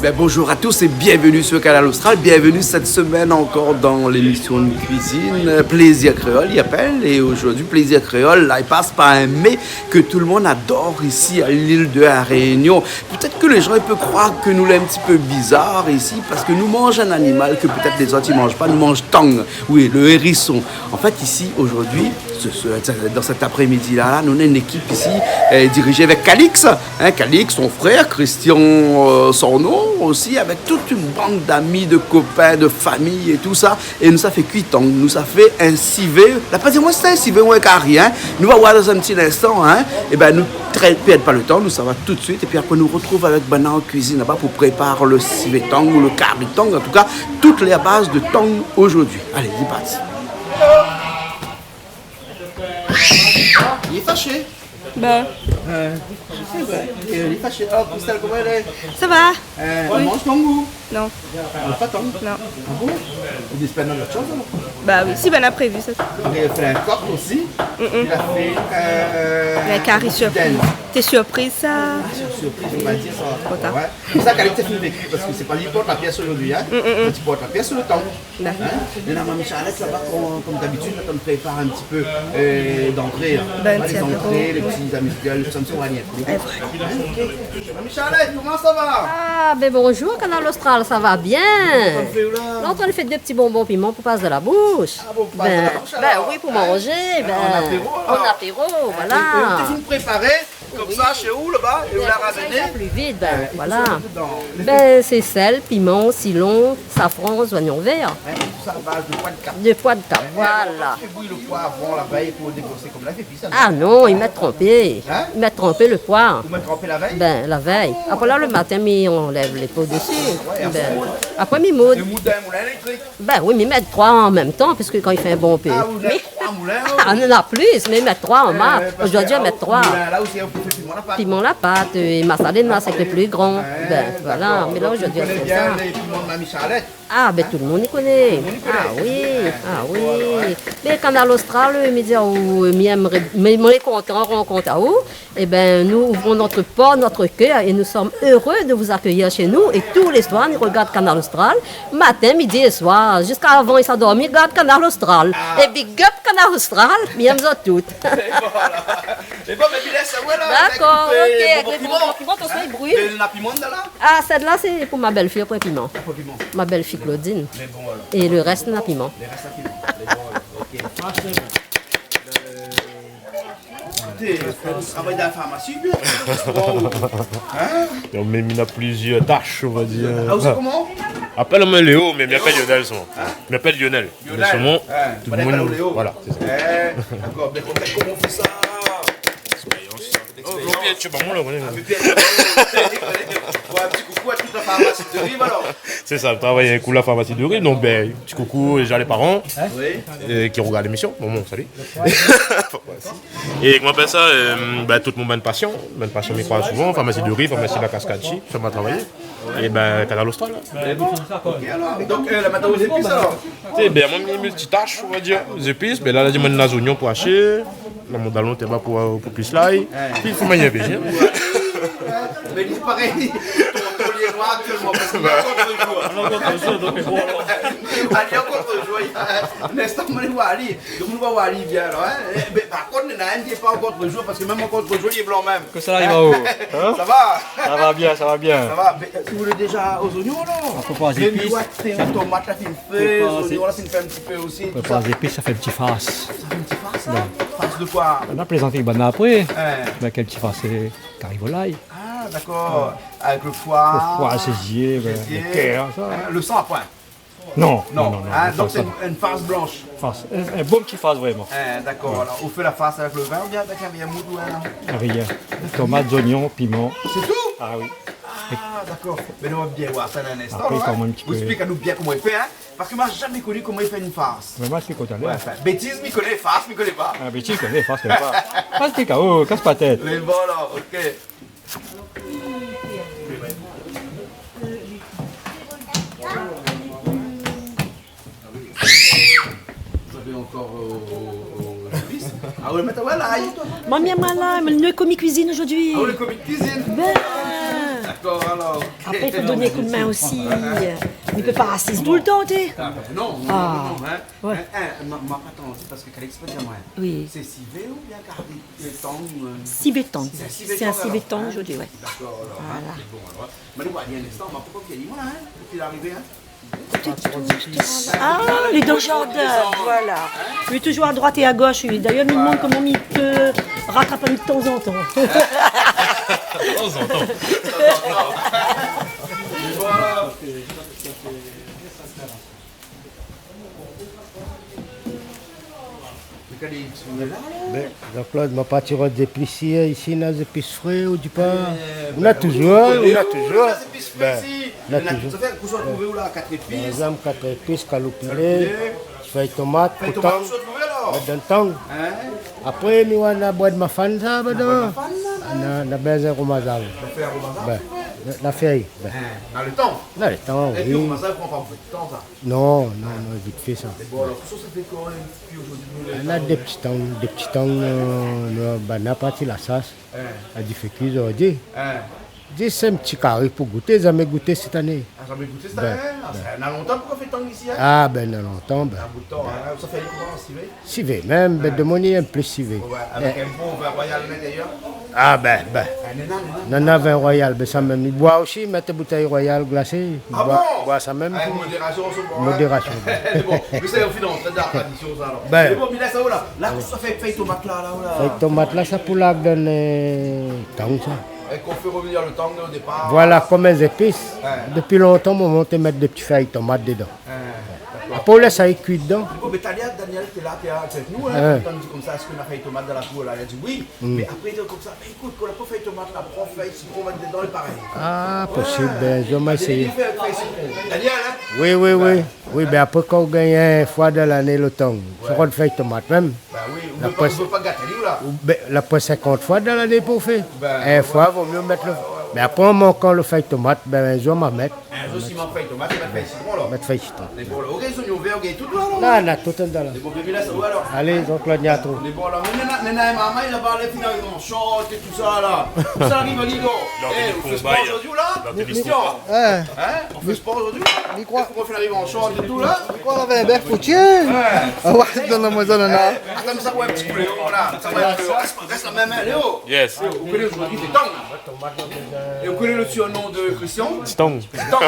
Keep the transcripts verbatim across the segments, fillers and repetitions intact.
Ben, bonjour à tous et bienvenue sur Kanal Austral. Bienvenue cette semaine encore dans l'émission de cuisine, euh, Plaisir Créole, i apèl. É zordi, Plaisir Créole, la, i pas par in mé ke tout le moun i ador isi a l'île de la Réunion. Pétèt ke lé jan i pé kroir ke nou lé in ti pé bizar isi, parske nou manz in animal ke pétèt lézot i manz pa, nou manz tang. Oui, le hérisson. An fèt, isi, zordi, se, se, dan sèt aprémidi-la, la, nou néna in ékip isi, euh, dirizé avèk Calix, hein, Calix, son frèr, Christian, euh, son non, osi, avèk tout in bann d'ami, de kopin, de fami é tousa. É nou sa fé kui tang, nou sa fé in sivé. La pa di amoin si sé in sivé ou in kari, hein. Nou va oir dan in ti linstan, hein. É ben, nou trè-, pèrd pa le tan, nou sava tout de suit. Épi apré, nou rotrouv avèk banna an kuizine laba pou prépar le sivé tang ou le kari tang. An tou ka, tout lé a baz de tang zordi. Alé, lé parti. Li lé fashé. Ba. Euh, sé vré. É, euh, li lé fashé. Alor, Christelle, koman i lé ? Sa va ? Euh, ou manz tang ou ? Non. Ou manz pa tang ? Non. Ah bon ? Ou di, sé pa in ot shoz, alor ? Ba oui, si, ben, na prévu sa. Li la fé in kok osi. Mm-mm. Li la fé, euh, in kari surpriz. Té surpriz, sa ? Ah, sé in surpriz, ou va dir sa. Tro tar. Ouais. Sa, Calix, sé fine véki, parske sé pa li i port la pièce zordi, hein. Mm, mm, mm. Sé li i port la pièce le tang. Dakor. Hein ? Néna Mami Charlette laba, kom, kom d'abitid, la, i prépar in ti pé, euh, d'antré, hein. Ben, lé zantré, lé ti amuse-gueule, sa, sa, sa va vnir. Sé vré. Hein, ok. Mami Charlette, koman sa va ? Ah, ben bonjour, Kanal Austral, sa va bien. Kosa ou fé la ? La, ou antrinn fé dé ti bonbon piman pou pas dan la boush. Ah bon, pou pas dan la boush, alor. Ben oui, pou manzé, ben, an apéro, alor. An apéro, voilà. É, é ou té fine préparé, Komsa, shé ou, laba, é ou la ramèn. Oui, komsa, i sa pli vit, ben, voilà. Euh, é kosa ou mèt dedan ? Ben, sé sèl, piman, sitron, safran, zoignon vèr. Hein, tout sa a baz de poi de kap. De poi de kap, voilà. Ou fé bouyi le poi avan, la vèy, pou dégrosé, kom la fé pi sa, non ? Ah non, i mèt tranpé. Hein ? I mèt tranpé le poi. Ou mèt tranpé la vèy ? Ben, la vèy. Ah bon ? Apré la, le matin, mi anlèv lé po dési. Ouais, apré, mi moud. É moud dan in moulin éléktrik. Ben oui, mi mèt troi an mèm tan, piske kan i fé in bonpé. Ah, ou néna troi moulin, alor ? Ah, nou néna plis, mé mi mèt troi an mars. Zordi, mi mèt troi. Piman la pat, euh, é masalé, nou néna sèk lé pli gran. Ben, voilà. Mé la, zordi, sé sa. Ou koné bien lé piman de Mami Charlette ? Ah, ben, tout le moun i koné. Tout le moun i koné. Ah oui, ah oui. Mé Kanal Austral, euh, mi di aou, euh, mi èmré, mé moin lé kontan rankont aou. Eh ben, nous ouvrons notre porte, notre cœur et nous sommes heureux de vous accueillir chez nous. Et tous les soirs, nou rogard Kanal Austral, matin, midi é soir. Ziska avan i sa dormi, gard Kanal Austral. Ah. É big up Kanal Austral, mi èm zot tout. É voilà. É bon, mé mi lès aou la, avèk, euh, bonbon piman. Dakor, ok, avèk bonbon piman, tout sa, i bril. Hein ? Mé na piman dedan la ? Ah, sèt-la, sé pou ma bèl-fi, pran piman. Pran piman. Ma bèl-fi Claudine. Mé bon, alor. É le rès, na piman. Le rès, na piman. Mé bon, alor, ok. Sa, sé bon. Euh, Té, ou travay dan la farmasi, bien ? Hein ? Non, mé mi na plizièr tash, on va dir. Ah, ou sé koman ? Apèl amoin Léo, mé mi apèl Lionel solman. Hein ? Mi apèl Lionel. Lionel. Mé solman, hein, tout le moun, Léo. Voilà, sé sa. Eh, dakor, bien kontan. Koman i fé sa ? Expérience. Oh, Jean-Pierre, tu es pas bon, là, on est... Ah, mé bien, ouais, in ti koukou a tout la farmasi de Rive, alor. Sé sa, mi travay in kou la farmasi de Rive, donk, ben, ti koukou déza lé paran, oui, euh, ki rogard lémision. Bon, bon, salut. É koman i apèl sa, euh, ben, tout mon bann pasian, bann pasian mi kroiz souvan, farmasi de Rive, farmasi La Cascade, isi, sa ma travay. É ben, Kanal Austral, la. Ok, alor. Donk, euh, la, mintnan, zépis, alor ? Té, ben, moin, mi multitash, on va dir. Zépis, ben, la, la di amoin néna zoignon pou ashé, néna mon dalon té ba pou, pou plis lay. Hein. Pi, fo manié bien. Mé li, parèy, ton, ton lié noir aktièlman, parske li lé an kont-zour. Li lé an kont-zour, donk, bon, alor. Li lé an kont-zour, li, euh, in instan, moin lé oir ali. Donk, nou va oir ali bien, alor, hein. Eh, mé par kont, néna inn ki lé pa an kont-zour, parske mèm an kont-zour, li lé blan mèm. Kosa i ariv aou, hein ? Sa va ? Sa va bien, sa va bien. Sa va, mé, euh, ou lé déza o zoignon, alor ? Mé zépis. Mé ou, tomat, la fine fé, zoignon, la fine fé in ti pé osi, tousa. Prépar zépis, sa fé in ti fars. Sa fé in ti fars, sa ? Ouais. Fars de koi ? Nou va plézanté banna apré. Hein. Mé kèl ti fars, sé kari volay. Ah, dakor. Ouais. Avèk le foi. Le foi, sézié, ben, le kèr, sa. Hein, le san, apré ? Non, non, non, non, hein, donk sé in, in fars blansh. Fars, in, in bon ti fars, vréman. Hein, dakor. Ouais. Alor, ou fé la fars avèk le vin oubien avèk in riz moul ou in... Rien. Tomat, zoignon, piman. Sé tou ? Ah oui. Ah, dakor. Mé nou va bien oir sa dan in instan, alor, hein. Apré, kan mèm, ou ti pé esplik anou bien koman i fé, hein. Parske moin la zamé koni koman i fé in fars. Mé moin, mi koné. Ouais, anfin, bétiz, mi koné, fars, mi koné pa. Ah, bétiz, mi koné, fars, mi koné pa. Kas ti kao, kas pa tèt. Mé bon, alor, ok. Zot i mèt ankor o, o, o zépis. Ah, ou mèt, voilà, ayi. Mami, amoin la, mé nou lé komi kuizine zordi. Ah, ou lé komi kuizine. Ben. Dakor, alor. Apré, i fo donn in koudmin osi. Li pé pa asiz toultan, té. Ah, bin non, non, non, non, in. Ah, ouais. In, in, ma, ma pa tandi, parske Calix la di amoin. Oui. Sé sivé oubien karné, euh, tang, euh, sivé tang. Sé in sivé tang, alor. Sé in sivé tang zordi, ouais. Dakor, alor, in. Voilà. Sé bon, alor. Mé nou va di in instan, ma pa konpri, voilà, in, dopi larivé, in. Ah, lé dan zardin, voilà. Li lé touzour a droit é a gosh, li. D'ayèr, mi demann koman li pé ratrap ali de tanzantan. De tanzantan. Voilà. Bin, donk la, ma parti rod zépis isi, isi, na zépis fré ou di pa ? Eh, ou na bin oui, touzour, ou na touzour. Zépis fré isi. Bin, na touzour. Mé na tout sa fé, kosa ou trouv la, kat zépis. Zinzanm, kat zépis, kaloupilé, kaloupilé, fèy tomat, fèy tomat, koton, kosa ou trouv la ? Mèt dan tang. In ? Apré, mi wa na brèd mafane sa, na brèd mafane la, in ? Na, na bézin romazal. Na fé romazal, bin, sé vré. Na, na fèy, bin. In, na le tan. Na le tan, oui. Épi romazal i pran pa bonpé de tan, sa. Non, non, non, vit fé sa. Mé bon, alor, kosa sa fé koi, épi zordi nou lé... Na dé ti tang, dé ti tang, euh, nou, bin, na parti la sas. In. La di fé kui zordi. In. Di sé in ti kari pou gouté, zamé gouté sèt ané. Ah, zamé gouté sèt ané, in ? Bin, bin. Ah, sa na lontan ou la fé tang isi, in ? Ah, bin, na lontan, bin. Na bout tan, in. Sa fé koman, sivé ? Sivé, mèm, bin, demoun i èm plis sivé. Ouais, avèk in bon vin royal a l'intérieur. Ah, bin, bin. Ah, non, non, non. Non, non, vin royal, bin, sa mèm, i boi osi, mèt boutèy royal glasé, i boi, i boi sa mèm. Ah bon ? Avèk modérasion, sa, bon, in ? Modérasion, bin. Bon, mé sa, o final, sé de la tradision, sa, alor. Bin. Mé bon, mé la, sa, voilà. La, kosa ou fé, fèy tomat la, la, voilà. Fèy tomat la, sa pou la donn, euh, tang, sa. É k'ou fé revenir le tang o dépar. Voilà, konm in zépis. Ouais. Dopi lontan, momon té mèt dé ti fèy tomat dedan. Ah, dakor. Apré, ou lès sa kui dedan. Bon, mé talèr, Daniel té la, té avèk nou, in, kan ou la di konmsa, èske na fèy tomat dan la kour la ? Li la di oui. Mm. Mé apré, li la di konmsa, mé ékout, kan ou la pa fèy tomat la, pran fèy sitron, mèt dedan, lé parèy. Ah, posib, bin, mi sa éséyé. Daniel, fé fèy sitron. Daniel, in ? Oui, oui, oui. Ouais. Oui, bin, apré, kan ou gingn in foi dan lané le tang, sa rod fèy tomat mèm. Bin oui, ou pé pa, ou pé pa gat ali, ou la. Ou, bin, la pran sinkant foi dan lané pou fé. Bin, ouais. In foi, vo mié mèt le, mé apré, an mankan le fèy tomat, bin, in zour, ma mèt. In zour, si mank fèy tomat, mèt fèy sitron, alor. Mèt fèy sitron. Mé bon, OK, zonion vèr, OK, tout la, alor. La, na tout andan la. Mé bon, bébé, la, sa va, alor. Alé, donk, la, ni a tout. Mé bon, la, mé néna, néna in marmay laba, la, finalman, short é tousa, la. Sa ariv ali, non ? Non, eh, ou fé spor zordi, ou la ? Non, Christian. In ? Ou fé spor zordi ? Mi kroi. Ou fé ariv an short é tout, la ? Mi kroi lavé in bèf pou tié. Ouais. Ah ouais, non, non, moin, sa, non, non. Eh, atann, sa, ouais, in ti kou, Léon, la. Sa va, Léo. Rès, rès la mèm, in, Léo. Yes. Ou koné zordi, sé tang. É ou koné le surnom de Christian ? Ti tang. Ti tang.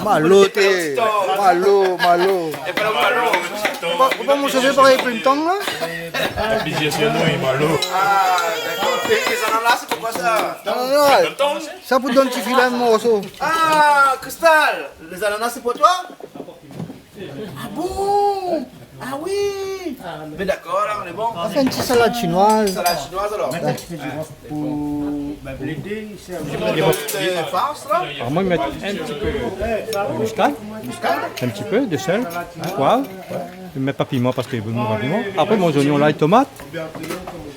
Malo, té. Ti tang. Malo, malo. É pa le malo. Ou pa, ou pa mon shové parèy pou in tang, la ? Li di surnom, li, malo. Ah, dakor. É, é zanana, sé pou koi sa ? Non, non, non. Ti tang. Sa pou donn ti filé in morso. Ah, Cristal, lé zanana, sé pou toi ? Ah bon ? Ah oui. Bin dakor, la, nou lé bon. Sa fé in ti salad shinoiz. Salad shinoiz, alor. Ouais. Pou, bin, pou lédé, i sèrv de fars, la. Alor, moin, mi mèt in ti pé de muskad. Muskad. In ti pé de sèl, poiv. Mi mèt pa piman parske nou manz pa piman. Apré, mon zonion, lay, tomat.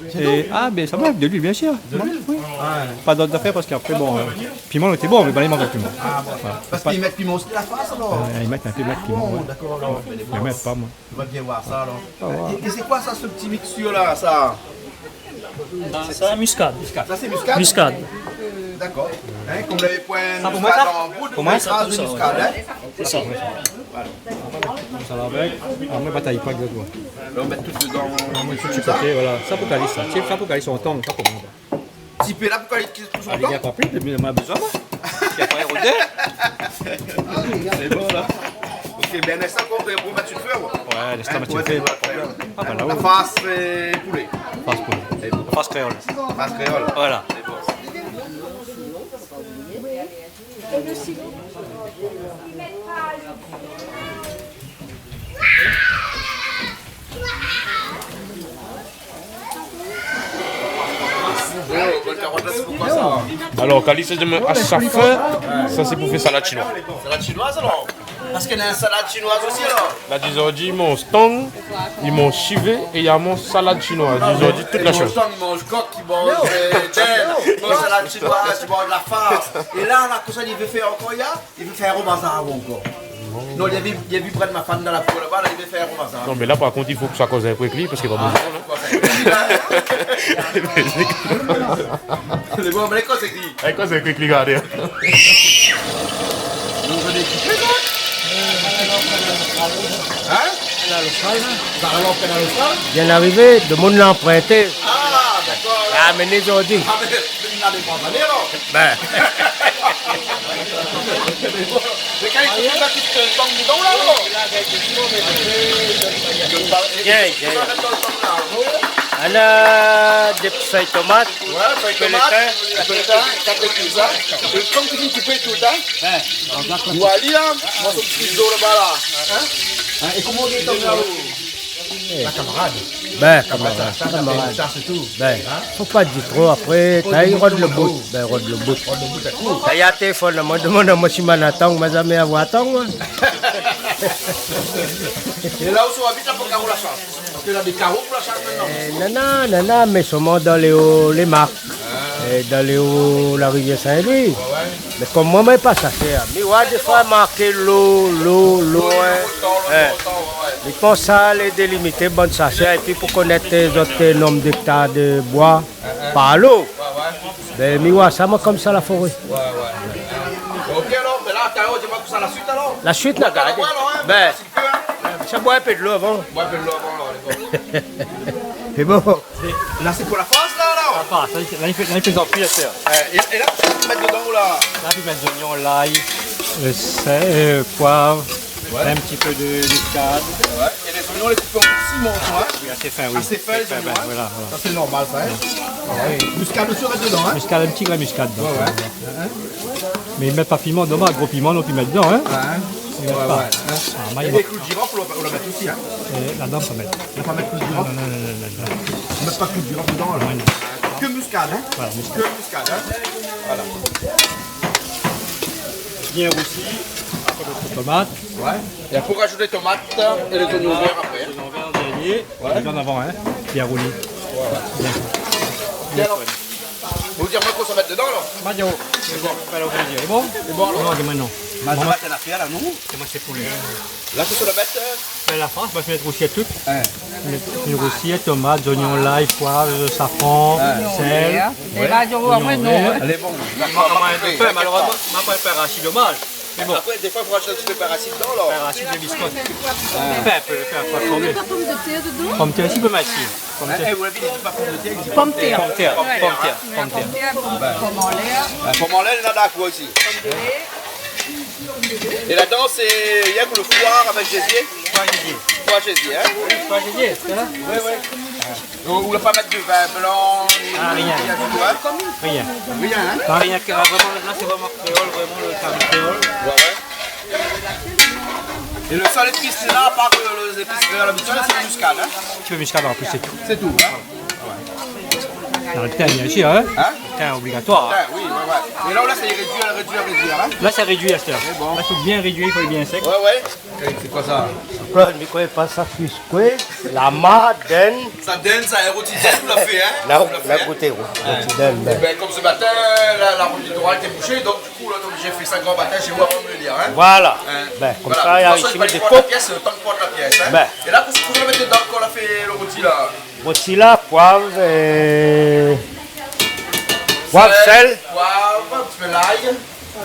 Sé tout ? É, ah, bin, sa va, de luil, biensir. De luil ? Oui. Ah ouais. Pa d'ot zafèr parske apré, bon, euh, piman, lété bon, mé bin, li mank piman. Ah bon. Voilà. Parske i mèt piman osi dan la fars, alor ? Euh, i mèt in pé, i mèt piman, ouais. Ah bon, dakor, alor. Mi mèt pa, moin. Nou va bien voir sa, alor. Ah ouais. É, é sé koi sa, se ti miksir la, sa ? Sa, sa, muskad. Sa, sé muskad ? Muskad. Dakor. In, konm ou lavé poin muskad an boud, ou ékraz muskad, in ? Sa pou moin, sa, tousa, ouais. Sé sa. Voilà. Sa va avèk. Ah, moin, batay pa, gard amoin. La, nou mèt tout dedan. Ah, moin, tout su koté, voilà. Sa pou Calix, sa. Tiens, sa pou Calix, an tang, sa pou moin. Ti pé la pou Calix, touzour an tang. Ah, li vien pa pli, mé moin la bezoin, moin. Li la pa érodé. Sé bon, la. OK, bin, lès sa pou, pou mèt su le fé, ouais. Ouais, lès sa mèt su le fé, pa de problèm. Ah, bin, la, ouais. La fars, euh, poulé. Fars poulé. Sé bon. Fars kréol. Fars kréol. Voilà. Sé bon. Alor, Calix, sa, sa sé pou fé salad shinoiz. Salad shinoiz, alor ? Parske na in salad shinoiz osi, alor ? La, zordi, mon tang, mon sivé, é na mon salad shinoiz. Zordi, tout la shoz. Mon tang, mon kok, mon, euh, dèn, mon salad shinoiz, mon la fars. É la, la, kosa li vé fé ankor, la ? Li vé fé in romazar ankor. Non, li la vi, li la vi pré de ma fanm dan la kour laba, la, li vé fé in romazar. Non, mé la, par kont, i fo ke sa koz in pé avèk li, parske pa bon, in. Ah, dakor, sa, li Lé bon, mé lé koz èk li ? Èk koz èk li, gardé. Nou va dékoupé, koi. Hein ? Kanal Austral, hein ? Kanal Austral ? Bien arivé, demoun la anprinté. Ah, dakor, alor. Ah, mé nou zordi. Ah, mé, mé nou la dépann, alor. Bin. Mé kan i fo pa tout, euh, tang dedan la, non ? Bien, bien. Ana dé ti fèy tomat. Ouais, fèy tomat, fèy tomat, kat épis, hein. É kom ou fine koupé tout, hein. Bin, ou va lir, hein, morso ti zo laba la. Hein ? Hein, é koman ou gingn tang la, oh ? Eh. La kamarad. Bin, kamarad, sa, sa, kamarad. Sa, sé tou. Bin, fo pa dir tro, apré, ta i rod lo bout. Bin, rod lo bout. Rod lo bout, dakor. Ta i téléfone amoin, domann amoin si ma na tang, ma zamé avoir tang, moin. É la ousa ou abit, la, pou karo la shars. Parske la dé karo pou la shars mintnan. Eh, nana, nana, mé solman dan lé o, lé mark. Ah. Eh, dan lé o, la rivièr Sin-Loui. Ouais, ouais. Mé kom moin, moin pa sasèr, mi oi défoi marké lo, lo, lo, hein. Lo tan, lo tan, ouais, ouais. Mi pans sa lé délimité bann sasèr, épi pou konèt, euh, zot, euh, nonb d'hektar de boi par lo. Ouais, ouais. Bin, mi oi sa, moin, komsa, la foré. Ouais, ouais. Ok, alor, bin la, talèr, di amoin pou sa la suit, alor. La suit, na gardé. Ouais, alor, hein, bin, sa boi in pé dolo avan. Boi in pé dolo avan, alor, lé bon. Sé bon. La, sé pou la fars, la, la. La fars, la, i fé, la, i fé, la, i fé zanpir, la. Euh, é, é la, ou mèt dedan, ou la ? La, i mèt zoignon, lay, euh, sèl, euh, poiv, ouais, in ti pé de miskad. Ouais. É lé zoignon, lé koupé an ti morso, hein ? Oui, asé fin, oui. Asé fin, lé zoignon, bin, hein ? Voilà, voilà. Sa, sé normal, sa, hein ? Ouais. Miskad osi, ou mèt dedan, hein ? Miskad, in ti grin miskad dedan. Ouais, ouais. Hein ? Mé i mèt pa piman, domaz, gro piman, donk i mèt dedan, hein ? Ouais, hein ? I mèt pa. Ouais, ouais, hein. Ah, é lé klou d'jirof, ou la, ou la mèt osi, hein ? Euh, ladan, pa mèt. Ou la pa mèt klou d'jirof ? Non, non, non, non, non, non. Ou mèt pa klou d'jirof dedan, alor ? Ouais, non. Ke miskad, hein ? Voilà, miskad. Ke miskad, hein ? Voilà. Bien rousi, apré nout tomat. Ouais. É apré, ou rajout lé tomat é lé zoignon vèr apré, hein. Lé zoignon vèr an dèrnié. Ouais. Lé zoignon avan, hein. Bien rouli. Ouais, ouais. Bien. Bien. Ou di amoin kosa ou sa mèt dedan, alor ? Madio. Sé bon. Fé lo plézir. Sé bon ? Sé bon, alor. Non, di amoin non. Mé, mé, mé, la fé la, non ? Sé moin, sé poulé. La, sé sa ou la mèt, euh ? Bin, la fars, moin, mi mèt rousi tout. Hein. Mi mèt rousi, tomat, zoignon, lay, poiv, safran, sèl. Hein. Zoignon vèr. Ouais. Zoignon vèr. Lé bon. Moin, moin, moin, moin, moin, moin, moin, moin, moin, moin, moin, moin, moin, moin, moin, Mé bon. Apré, défoi, i fo rajout in ti pé parasite dedan, alor. Parasite de biskot. Ah. Fé in pé, fé in pé, fé in pé. Mèt pa pomdetèr dedan ? Pomdetèr, si, i pé mèt, si. Pomdetèr. Eh, ou la vi, i di pa pomdetèr, i di pomdetèr. Pomdetèr, pomdetèr, pomdetèr. Ouais. Pom anlèr. Bin, pom anlèr, néna dakor osi. É ladan, sé rienk lo foi avèk zézié ? Foi zézié. Foi zézié, hein ? Oui, foi zézié, sé sa ? Oui, oui. Ou, ou la pa mèt de vin blan, ni, ah, ni rien. Rien ditou, hein ? Rien. Rien, hein ? Pa rien ke, ah, vréman, la, sé vréman kréol, vréman lo tèrm kréol. Ouais, ouais. É lo sèl zépis la, apar lo, lo zépis kréol abitièl, sé lo miskad, hein ? Ti pé miskad an plis, sé tou. Sé tou, hein ? Ouais. Dan lo tin, bien sir, hein ? Hein ? Lo tin, obligatoir, hein ? Tin, oui, ouais, ouais. É la, ou la, sé rédui, rédui, rédui, hein ? La, sé rédui, astèr. Sé bon. La, fo bien rédui, fo bien sèk. Ouais, ouais. Sé koi sa ? Claude, mi koné pa sa, kuis koi ? La ma, dinn. Sa dinn, sa, in roti dinn ou la fé, hein ? Ou la fé, hein ? Non, ou la gouté, oui. Roti dinn, bin. Eh bin, kom se matin, la, la rout di Drouin lété boushé, donk di kou, la, donk, mi fé sa gran matin shé moin avan de vnir, hein ? Voilà. Hein ? Bin, komsa, voilà. Tank port la piès, tank port la piès, hein ? Bin. É la, kosa, kosa ou la mèt dedan kan ou la fé lo roti, la ? Roti la, poiv, euh, poiv, sèl. Sèl, poiv, in ti pé lay.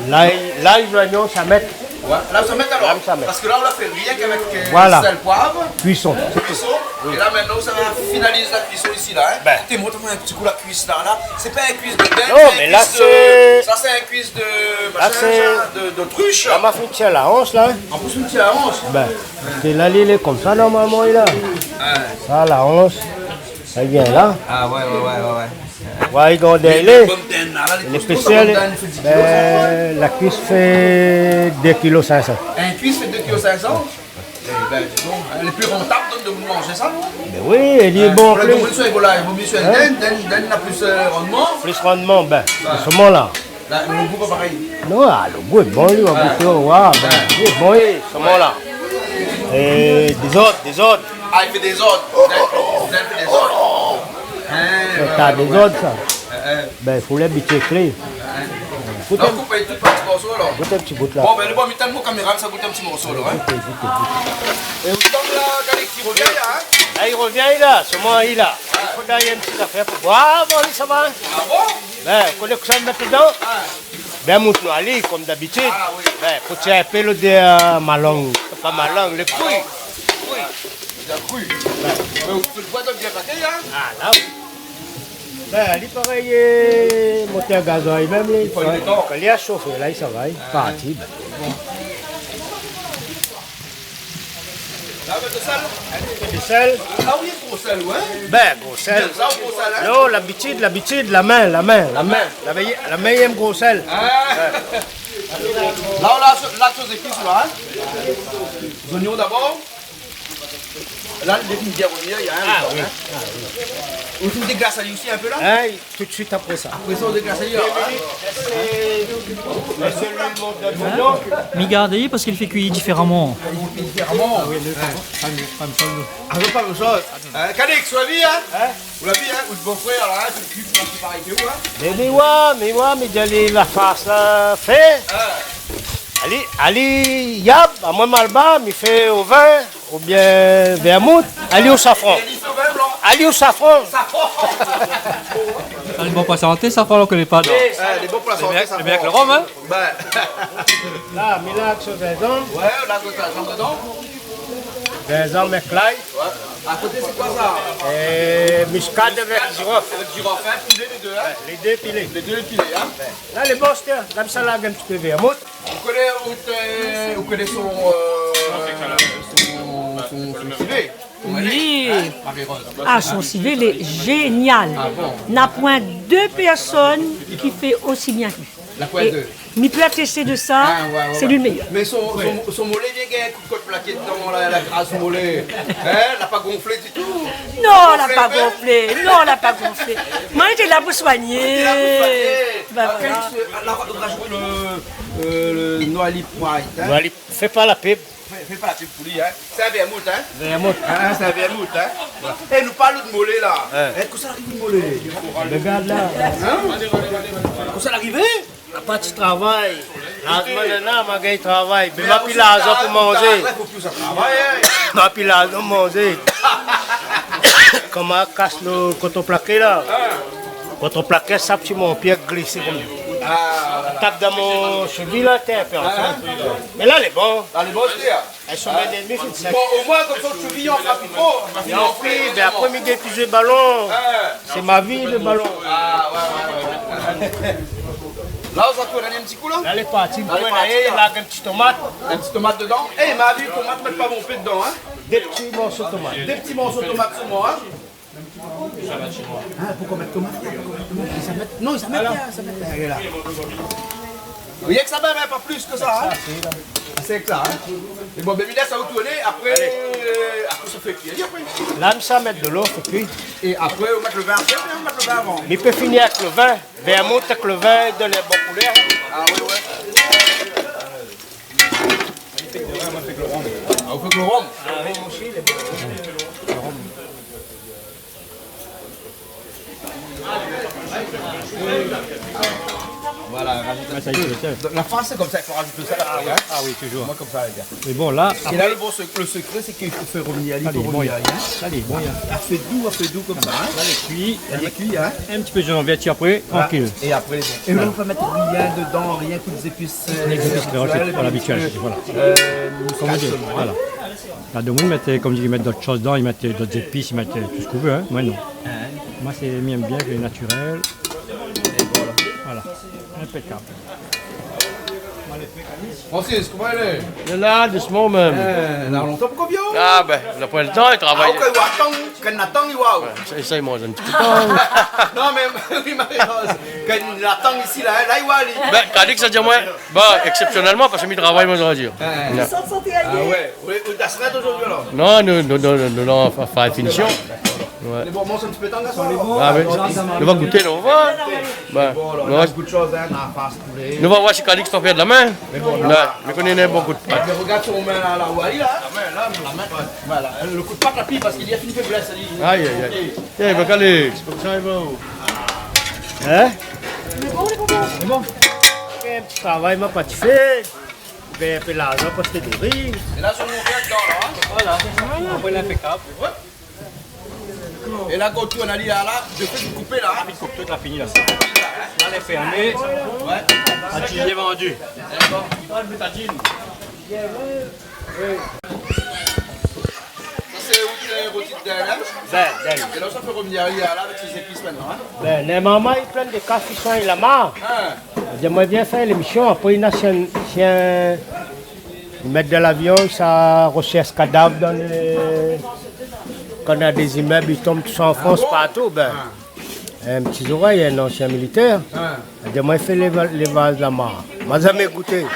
Lay, lay, zoignon, sa mèt. Ouais, la, sa mèt alor. La, sa mèt. Parske la, ou la fé rienk avèk, euh, sèl, poiv. Voilà. Kuison. Kuison. Oui. É la, mintnan, ou sa finaliz la kuison isi, la, hein. Bin. Té, mont amoin in ti kou la kuis, la, la. Sé pa in kuis de bèf, non, mé la, sé, sa, sé in kuis de, la, machin, sé sa, de, d'otrush. La, ma fine tir la ansh, la, hein. An plis, ou tir la ansh. Bin, parske la, li lé komsa, normalman, li la. Ouais. Sa, la ansh. Sa i vien la. Ah, ouais, ouais, ouais, ouais, ouais. Ouais, i gard lé, lé, lé pom dinn, la, lé kosto, lépésèr, lé, bin, la kuis i fé dé kilo sink san. In kuis i fé dé kilo sink san ? Eh bin, di don, lé pli rantab, donk, de manz sa, non ? Bin oui, é li lé bon, pou la, plis. Vo mié, vo mié, hein ? Dinn, dinn, dinn na plis, euh, randman. Plis randman, bin, voilà. Solman la. La, lo gou pa parèy. Non, ah, lo gou lé bon, li, ou va gouté, ou va oir, bin, li lé bon, é, solman la. É, dézord, dézord. Ah, i fé dézord. Dinn, dinn i fé dézord. Hein, ouais, ouais, ouais. Sa dézord, sa. Hein, hein. Bin, fo lé abitié èk li. Hein. Gout in, donk, ou pé tout par ti morso, alor. Gout in ti bout, la. Bon, bin, lé bon, mi tann mon kaméra, sa gout in ti morso, la, hein. Gout, gout, gout. É ou tann la, Calix, i revien, la, hein. La, i revien, la. Solman, li la. Ah, La, néna in ti zafèr pou boir. Ah bon, li, sa va, hein ? Ah bon ? Bin, ou koné kosa i mèt dedan ? Ah. Bin, mout noir, li, konm dabitid. Ah oui. Bin, pou tir in pé lodèr, euh, malong. Pa malong, lé kri. Kri. Lé kri. Bin, ou fé koi de bien paké, hein ? Ah, la, oui. Bin, li parèy, euh, motèr gazoil mèm, li. I fo du tan. Kan li la shofé, la, li sava, li parti, bin. Bon. La, mèt do sèl. Do sèl. Ah oui, gro sèl, ouais. Bin, gro sèl. Sa, gro sèl, hein. Non, labitid, labitid, la min, la min, la min. La min. La min, la min i èm gro sèl. Ah. Ouais. La, la, la, tout zépis, la, hein. Zoignon dabor. La, lé bien rovni, néna in... Ah oui, hein. Ah oui. Ou fé déglas ali osi in pé, la ? Hein, tout de suite après ça. Après ça, ou déglas ali, la, hein. Mé gard ali parské li fé kui diféraman. Ah, li fé kui diféraman. Ah oui, nou, pa, pa, pa, pa. Ah non, pa la mèm shoz. Hein, Calix, ou la vi, hein ? Hein ? Ou la vi, hein ? Out bofrèr, la, hein, tout de suite, la, sé parèy ke ou, hein ? Mé, mé oua, mé oua, mé djali la fars la fé. Ah. Ali, ali, yab, amoin malba, mi fé o vin. Oubien vermout, ali o safran. Ali o safran. Safran. Ah, lé bon pou la santé, safran, ou koné pa, non ? Eh, lé bon pou la santé, safran. Lé bien avèk lo rom, hein ? Bin. La, mi laz son zinzanm. Ouais, la, son zinzanm dedan. Zinzanm avèk lay. Ouais. A koté, sé koi sa ? Euh, miskad avèk zirof. Avèk zirof, hein, pilé lé dé, hein ? Lé dé pilé. Lé dé pilé, hein ? La, lé bon, sé, la, mi sa larg in ti pé vermout. Ou koné, ou té, ou koné son, euh, son, son, son sivé ? Oui. Hein, Marie-Rose ? Ah, son sivé, lé zénial. Ah bon ? Na poin dé pèrsone ki fé osi bien ke li. Na poin dé. É mi pé atèsté de sa, ah, ouais, ouais, sé li lo méyèr. Mé son, son, son molé, li gingn in kou d'kot plaké dedan, la, la gras molé. Hein, la pa gonflé ditou ? Non, la pa gonflé. Non, la pa gonflé. Moin, mi té la pou soigné. Té la pou soigné. Bin voilà. Apré, sé, la, la, rajout lo, euh, lo Noilip White, hein. Noilip, fé pa la pib. Fé, fé pa la pib pou li, hein. Sé in vermout, hein. Vermout. Hein, sé in vermout, hein. Voilà. Eh, nou parl de molé, la. Ouais. Eh, kosa la arivé, molé ? Regard la. Hein ? Kosa la arivé ? La parti travay. Lazman néna, ma gingn travay. Mé ma pi larzan pou manzé. Apré, sa travay, hein. Ma pi larzan pou manzé. Koman kas lo koton plaké, la ? Hein. Koton plaké, sa, ti mon pié glisé konm... Ah, voilà. Tap dan mon sheviy, la, té in pé ansanm. Hein ? Mé la, lé bon. La, lé bon, sé bien. Èl son mèt dèmi, fine sèk. Bon, omoin, konmsa, ou fé vi an frapi tro. An frapi, bin, apré, mi gingn pi zoué balon. Ah. Sé ma vi, lo balon. Ah, ouais, ouais, ouais, ouais. La, ou sa tourn in ti kou, la ? La, lé parti. La, lé parti, la. Larg in ti tomat. In ti tomat dedan. Eh, ma vi, tomat, mèt pa bonpé dedan, hein. Dé ti morso tomat. Dé ti morso tomat solman, hein. Ah, poukosa mèt tomat ? Poukosa mèt tomat ? Sa mèt, non, sa mèt bien, sa mèt bien. Voilà. Rienk sa mèm, hein, pa plis ke sa, hein. Sa, sé la. Sé klèr, hein. É bon, bin, mi lès sa tourné, apré, euh, apré sa fé kui, apré. La, mi sa mèt dolo, fé kui. É apré, ou mèt lo vin apré, oubien ou mèt lo vin avan ? Mi pé fini avèk lo vin. Vermout avèk lo vin i donn in bon koulèr, hein. Ah oui, ouais. Ah, ou fé avèk lo rom ? Ah oui, mon chéri, lé bon. Voilà, rajout in ti pé. Ah, sa y est, le sel. La fars, sé konmsa, i fo rajout lo sèl apré, hein. Ah oui, toujours. Moin, konmsa, lé bien. Mé bon, la, é la, lo bon sek-, lo sekré, sé k'i fo fé rovnir ali, hein. Alé, bon, hein. Alé, bon, hein. A fé dou, a fé dou konmsa, hein. Alé, kui, in ti pé zéro vèrt apré, trankil. Voilà. É apré, lé bon. É la, ou pé pa mèt rien dedan, rienk dé zépis, euh, naturèl, pa labitid, voilà. Konm ou di, voilà. Na domoun i mèt, konm i di, i mèt dot shoz dedan, i mèt dot zépis, i mèt tout sak ou vé, hein. Moin, non. Moin, sé, mi èm bien, lé naturèl. Voilà. Inpékab. Francis, koman i lé ? Lé la, dousman mèm. Eh, na lontan pou k'ou vien. Ah, bin, na poin lo tan, i travay. Ah, OK, ou atann, kan ou atann, ou... Ouais, sa, sa i manz in ti pé tan. Non, mé, oui, Marie-Rose, kan ou atann isi, la, la, ou alé. Bin, Calix la di amoin, bon, eksépsionèlman, parské mi travay, moin, sa vé dir. Ouais. Non. Ah ouais. Oui, ou la srèt zordi, alor ? Non, nou, nou, nou, nou, nou, anfin, finision. Ouais. Lé bon, manz in ti pé tan, garson. Ah, mé nou va gouté, la, nou va voir. Bin, bon, alor, nou va, na bonpé d'shoz, hein, na fars poulé. Nou va voir si Calix i fé de la min. Mé bon, ouais, la, mé koné néna bonpé d'pat. Mé regard son min la, la, ou alé la. La min, la, la min, ouais. Voilà, lo kou d'pat la pi, parské li la fine féblès, li. Aïe, aïe, aïe. OK. Eh, bin, Calix, konmsa i va, oh. Hein ? Lé bon, lé bon, lé bon. Lé bon. Fé in ti travay, ma pa ti fé. Bin, in pé larzan pou ashté dé ri. É la, son mon vien dedan, la, hein ? Voilà. Voilà. Apré, linpékab. Ouais. É la, kan ou tourn ali la, la, mi fé koup la, in. Koup tout, la fini la. La lé fèrmé. Ouais. Adjin lé vandu. Dakor. Sa sé ou ki la roti d'in, in ? Bin, bin. É la, sa fé rovnir ali la, avèk sé zépis mintnan, in ? Bin, lé momon i plin de kas, i soign la mar. In. Di amoin, vien fé lémision, apré, i na sien, sien, i mèt dan lavion, sa rosèrsh kadav dan le, kan na dé zimèb i tonm, tousa an Frans, partou, bin. In ti zorèy, in ansien militèr. In. Di amoin, fé léva-, lévaz la mar. Ma zamé gouté.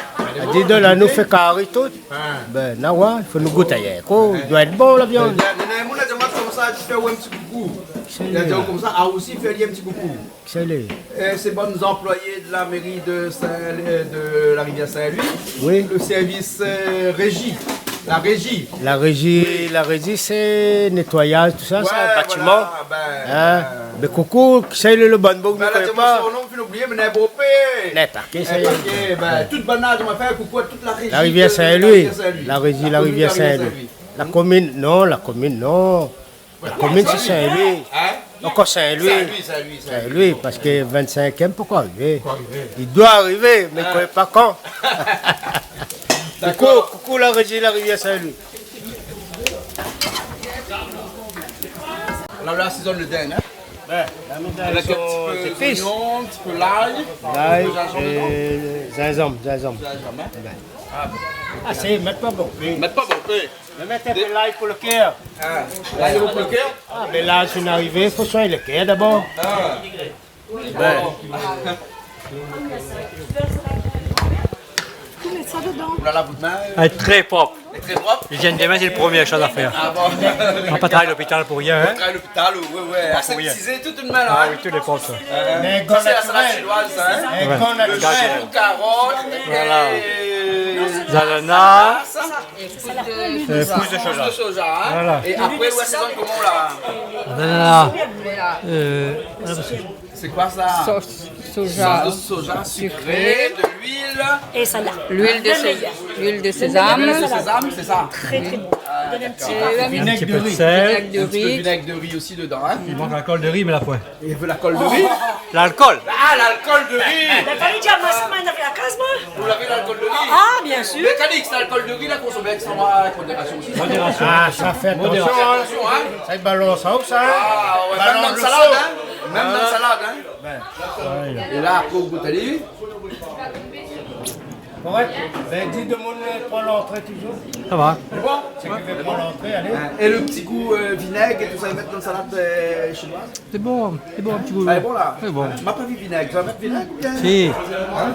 Di, donn anou fé kari tout. In. Bin, na oir, i fo nou gout ayèr. Koi, i doi èt bon, la viann. Néna in moun la di amoin konmsa, ti fé in ti koukou. Sé li. La di amoin konmsa, a osi fé in ti koukou. Sé li. Euh, sé bann anployé de la méri de Saint, euh, de la Rivière Saint-Louis, oui, le service, euh, régie. La régie. La régie, oui, la régie, sé nétoiyaz, tousa, sa, batiman. Ouais, voilà, bin, bin, koukou, sé le, le bann boug, bin, nou la koné pa. Son non, mi la oublié, mé na bonpé. Na pa ke, sa i lé. Bin, tout bann la, nou va fé in koukou a tout la régie de la Rivière Saint-Louis. La régie, la Rivière Saint-Louis. La komine, non, la komine, non. La komine, sé Saint-Louis. In ? Ankor Saint-Louis. Saint-Louis, Saint-Louis, Saint-Louis. Saint-Louis, parske vingt-cinquième pankor arivé. Pankor arivé. I doi arivé, mé i koné pa kan. Dakor. Koukou, koukou la régie, la Rivière Saint-Louis. La, la, asézone le dinn, in ? Ouais, la, nou mèt zépis. Avèk in ti pé zoignon, in ti pé lay, in pé zinzanm dedan. Lay, euh, zinzanm, zinzanm. Zinzanm, in ? Ouais. Ah, bon. Ah, sé, mèt pa bonpé. Mèt pa bonpé. Mèt in pé lay pou le kèr. Ah, lay pou le kèr ? Ah, mé la, si nou arivé, fo soign le kèr dabor. Ah. Bin. Ou mèt sa dedan. Ou la lav out min ? Lé tré prop. Lé tré prop ? L'ijièn de min, sé le promié shoz a fèr. Ah bon ? Nou va pa travay lopital pou rien, in ? Ou travay lopital, oui, oui. Aseptisé tout in min la, in ? Ah oui, tout lé prop, sa. Euh, sa sé la salad shinoiz, sa, in ? Ouais. In gran natirèl. Le chou, karot, voilà, é zanana. Sa, sa. Euh, pousse de soja. Pousse de soja, in. Voilà. É apré, ou asézone koman la ? Nanana. Euh, voilà, parce que... Sé koi sa ? Sauce soja. Sauce soja sucrée, de l'huile. Et ça, là. L'huile de sé-, l'huile de sésame. L'huile de sésame, c'est ça ? Très, très bon. Ah, d'accord. Et un petit peu de sel. Vinèg de ri. Vinèg de ri. Un petit peu vinèg de ri aussi dedans, hein. I mank lalkol de ri, mé la poin. I vé lalkol de ri ? Lalkol. Ah, lalkol de ri. Mé pa li di amoin sa, moin navé la kaz, moin. Ou lavé lalkol de ri ? Ah, bien sûr. Mé Calix, lalkol de ri, la konsomé avèk modérasion osi. Modérasion. Ah, sa, fé atansion, hein. Modérasion, hein. Sa i balans sa, hein. Ah, ouais, mèm dan salad, hein. Mèm dan salad, hein. Bin. É la, apré, ou gout ali. Korèk. Bin, di demoun, euh, pran lantré touzour. Sa va. Sé bon ? Sak i vé pran lantré, alé. Hein, é le ti gou, euh, vinèg é tousa, i mèt dan salad, euh, shinoiz. Sé bon, sé bon, in ti gou. Ah, lé bon, la. Sé bon. Ma pa vi vinèg. Sa va mèt vinèg oubien ? Si. Hein ?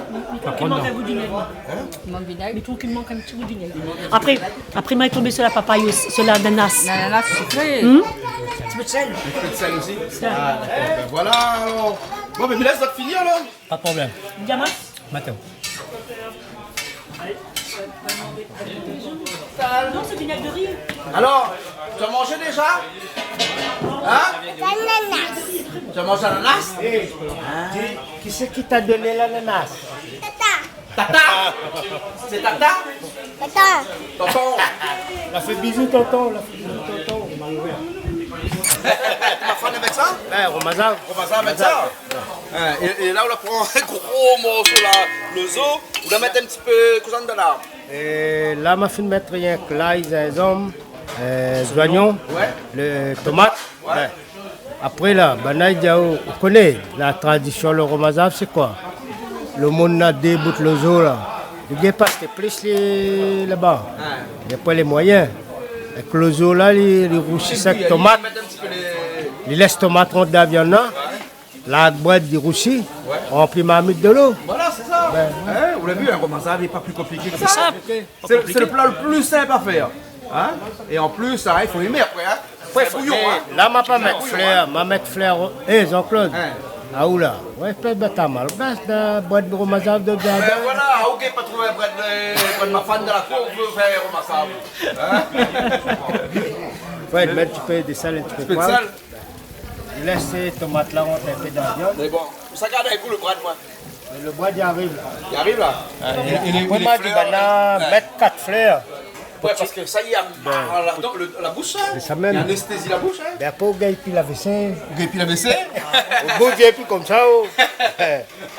I mank in gou vinèg. Hein ? I mank vinèg. Mi trouv i mank in ti gou vinèg. Apré, apré, moin la tonm si la papay osi, si lananas. Lananas sikré. Hmm ? In ti pé de sèl. In ti pé de sèl osi. Sa. Ah, dakor. Bin voilà, alor. Bon, mé mi lès azot fini, alor. Pa de problèm. Diamant. Matin. Non, sé vinèg de ri. Alor, ou la manzé déza ? Hein ? Lananas. Ou la manz lananas ? Eh, di, kisa i la donn lananas ? Tata. Tata ? Sé Tata ? Tata. Tonton. La fé bizou, tonton. La fé bizou, tonton. Ou la fé mafann avèk sa ? Bin, romazav. Romazav avèk sa ? Romazav. Hein, é, é la, ou la pran in gro morso la, le zo, ou la mèt in ti pé kosa dedan la ? É la, ma fine mèt rienk lay, zinzanm, euh, zoignon, ouais, le tomat. Ouais. Bin, apré la, banna i di aou, ou koné, la tradision, le romazav, sé koi ? Le moun na dé bout le zo la. Li gingn pa ashté plis li laba. Ouais. Na poin lé moiyin. Èk le zo la, li, li rousi sa èk tomat. Li lès tomat rant dan la viann la. Ouais. Larg brèd di rousi, ouais, ranpli marmit de lo. Voilà, sé sa. Bin, ouais. Hein, ou la vi, in romazav, lé pa pli konpliké ke sa. Sé sinp. Sé, sé le pla le pli sinp a fèr. Hein ? É an plis, sa, i fo émé apré, hein. Apré, sé in bouyon, hein. La, ma pa mèt flèr, ma mèt flèr. Eh, Jean-Claude. Hein. Ah, ou la. Ouais, fé bat ta mal. Bas, dan brèd romazav de... Bin voilà, OK, pa trouv brèd, euh, brèd mafann dan la kour, ou vé fé romazav. Hein ? Ouais, mèt in ti pé de sèl, in ti pé de poiv. In ti pé de sèl. Lès tomat la rant in pé dan la viann. Mé bon, sa gard in kou le brèd, moin. Le brèd i ariv la. I ariv la. Ah, é, é lé, é lé flèr, banna, ouais, mèt kat flèr. Ouais, parske sa i amar la, donk, le, la boush, in. Sé sa mèm. I anestézi la boush, in. Bin, apré, ou gingn pi lavé sa. Ou gingn pi lavé sa. Ou gingn pi konmsa, oh.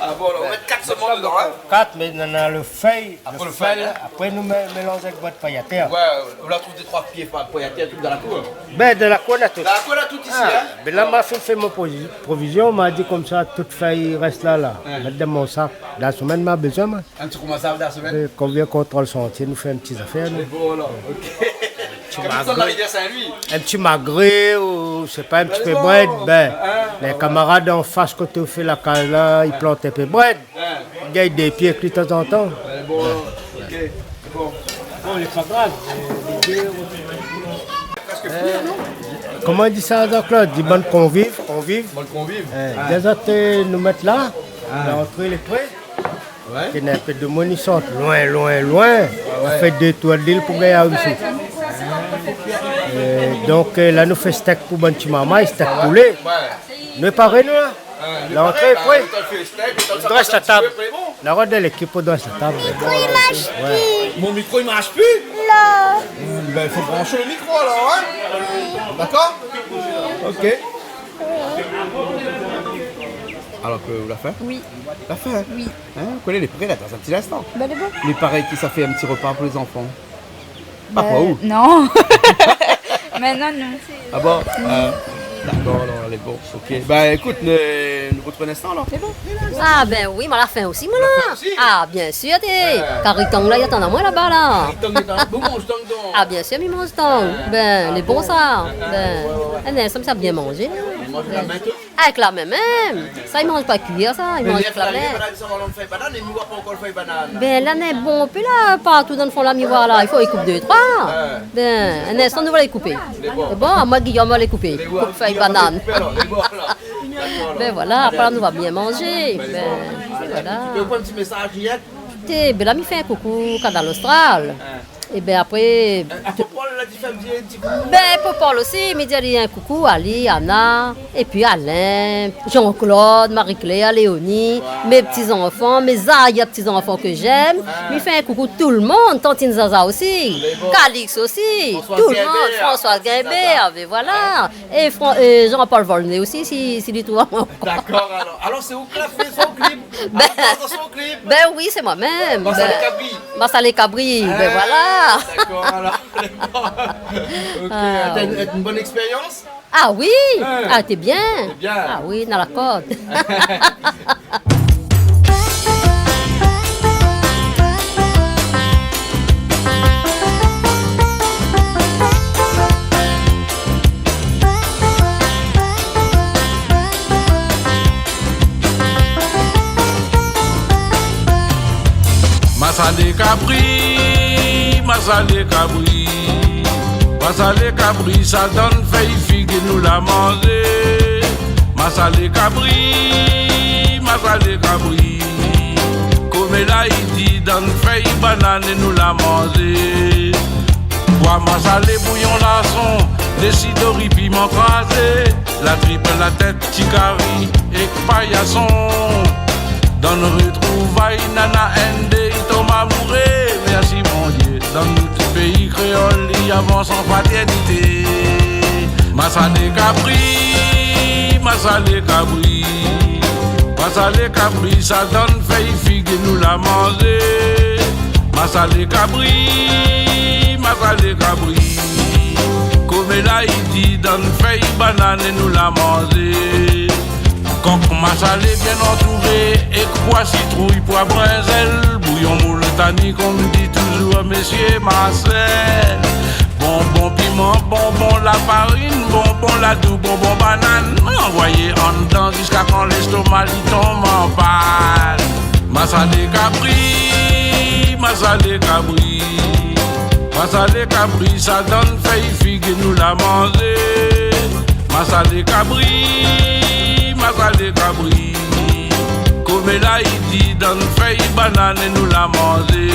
Ah bon, alor, ou mèt kat seman dedan, in. Kat, mé nana le fèy, apré le fèy, in. Apré, nou mé-, mélanz avèk bwat pay atèr. Ouais, ou la trouv dé troi pié pa-, pay atèr, tout dan la kour. Bin, dan la kour, nana tout. Dan la kour, nana tout isi, in. Bin la, ma fine fé mon provi-, provizion, ma di konmsa, tout fèy i rès la, la. Ouais. Mèt dan mon sak. Dan la semèn, ma bezoin, moin. In ti kou mazal dan la semèn. Euh, konm vien kontrol santié, nou fé in ti zafèr, nou. Lé bon, alor, OK. Ti magré. Konm sa, la rivièr Sin-Lwi. In ti magré, ou sé pa, in ti pé brèd, bin, lé kamarad anfas, koté ou fé la kaz la, i plant in pé brèd. Ouais. I gingn dé pié èk li tanzantan. Lé bon, OK. Bon. Bon, lé pa grav, euh, lé pié, euh, koman i di sa, Jean-Claude ? Di bann konviv, konviv. Bann konviv. Euh, dé zot, euh, nou mèt la, lantré lé pré. Ouais. Ké néna in pé demoun i sort loin, loin, loin. Ah ouais. I fé dé tour d'lil pou gingn ariv isi. Euh, donk, euh, la, nou fé stèk pou bann ti marmay, stèk poulé. Ouais. Nou lé paré, nou, la. Ah, nou lé paré, la, nou fé stèk, nou drès la tab. Apré, bon. La, rod lékip pou drès la tab. Mikro i marsh pi. Mon mikro i marsh pi ? Non. Hmm, bin, i fo bransh le mikro, alor, in ? Dakor ? OK. Alor, ou la fin ? Oui. La fin ? Oui. In, ou koné, lé pré la, dan in ti linstan. Bin, lé bon. Mé parèy ki sa fé in ti repa pou lé zanfan. Pa pou ou ? Non. Mé non, non. Ah bon ? Ah, dakor, alor, lé bon. OK. Bin, ékout, nou, nou artrouv in instan, alor. Lé bon. Ah, bin oui, moin la fin osi, moin, la. La fin osi ? Ah, biensir, té. Ouais. Kari tang la, i atann amoin laba, la. Kari tang, i atann. Bon, manz tang, donk. Ah, biensir, mi manz tang. Ah. Bin, lé bon, sa. Ah, ouais, ouais. Bin, in instan, sa bien manzé, la. Manz la min, tout. Avèk la min mèm. Sa, i manz pa kui, sa, i manz avèk la min. Mé lèf la, lèf la, sa va, nou fé banane, é nou va pa ankor fé banane. Bin, la, néna bonpé la, partou dan le fon la, mi voi la, i fo i koup dé, troi. Ouais. Bin, in instan, nou va alé koupé. Lé bon. Lé bon, amoin, Guillaume, va alé koupé. Lé bon, koup fèy banane. Lé bon, alor. Dakor, alor. Bin voilà, apré, nou va bien manzé. Bin, voilà. Ou pé fé in ti mésaz, Juliette ? Té, bin la, mi fé in koukou Kanal Austral. Ouais. É bin, apré, euh, a Popol, la, ti fé in ti koukou. Bin, Popol osi, mi di ali in koukou, ali, Anna, épi Alain, Jean-Claude, Marie-Claire, Léonie, mé ti zanfan, mé zaya ti zanfan ke j'aime. Ah. Mi fé in koukou tout le monde, tantine Zaza osi, lé bon. Calix osi, tout le monde, Françoise Guimbert, Françoise Guimbert, Zaza. Mé voilà. É Fran-, é Jean-Paul Volnay osi, si, si li trouv amoin. Dakor, alor. Alor, sé ou ki la fé son klip ? Bin, alor, dan son klip. Bin oui, sé moin mèm. Masalé Kabri. Masalé Kabri, bin voilà. Ah, dakor, alor. OK, ah, té, oui. Té in bone ékspérians ? Ah oui. Ouais. Ah, té bien. Té bien. Ah oui, dan la kord. Masalé kabri, masalé kabri. Masalé kabri, sa dann fèy figi nou la manzé. Masalé kabri, masalé kabri. Koméla i di dann fèy banane nou la manzé. Poi masalé, bouyon larson, dési dori, piman krazé, la trip, la tèt, ti kari èk payason. Dann retrouvay, nana inn dé i tonm amouré. Mèrsi Bondié, dann nout péi kréol, li avans an fratèrnité. Masalé kabri, masalé kabri. Masalé kabri, sa dann fèy figi nou la manzé. Masalé kabri, masalé kabri. Koméla i di dann fèy banane nou la manzé. Kok masalé bien antouré, èk poi, sitrouy, poi, brinzèl, bouyon moul tani, konm di touzour mésié Marcel. Bonbon piman, bonbon lafarine, bonbon ladou, bonbon banane, anvoyé andan ziska kan lèstoma li tonm an pann. Masalé kabri, masalé kabri. Masalé kabri, sa dann fèy figi nou la manzé. Masalé kabri, masalé kabri. Koméla i di dann fèy banane nou la manzé.